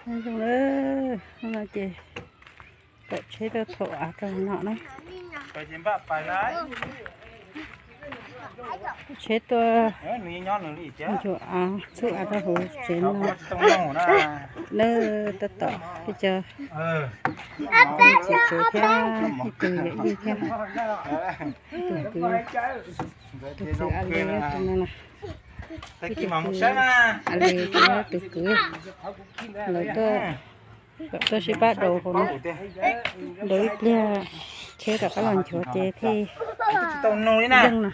Nyob zoo na, hnub no ces tawm tsheb tuaj thaum av rau no na. Tsheb tuaj ncuav av, txhub av rau hauv tsev no. Nws tab tom peb cov txiv tsev thiab ib tug yawm yij thiab tus kwv, tus kwv Ali nyob rau no na. Ib tug kwv Ali thiab tus kwv lawv tuaj, kom tuaj sib pab daus hauv no. Daus ib pliag tsheb rov qab los nchuav ces thiaj yeej no.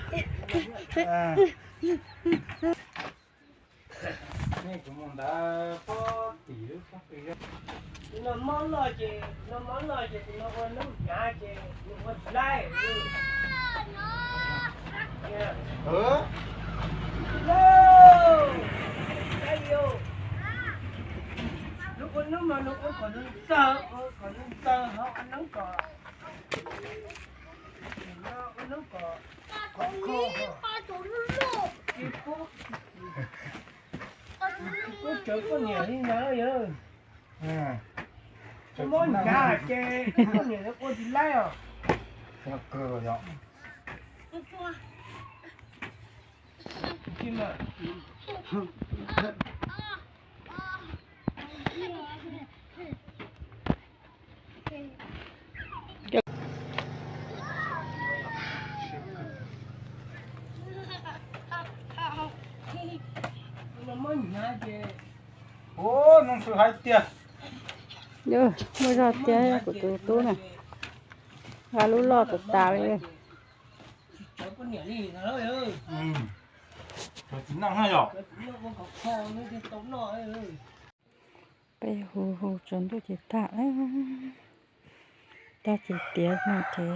Kuv tsawv poj niam li ntawd yog. Kuv muab ncav ces poj niam ua tsis laib os. Muaj zog tiag kuv tus tub na, nqa lub loj tas tas li. Peb hu hu tsaus ntuj ces tag lawm, tag ces tiav no ces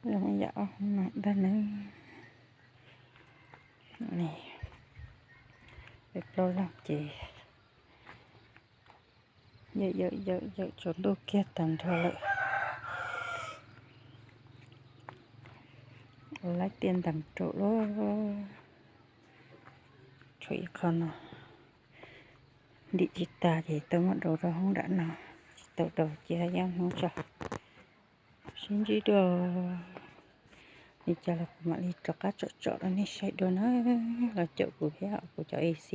zoo yam ob hnub no ntag nawb. Peb plaub leeg ces yawm yawm yawm yawm tsaus ntuj kiag tag nrho lawm. Ua laib tiaj ntees rau lawm. Tshuav ib qho no ntim tsis tag ces tau muab daus rau hoob nram no, tsis tau daus cia ib hnub tso. Sib ntsib dua, li cas los kuv mam li rov qab tsom tsom rau nej saib dua na, los caum kuv thiab kuv cov A C.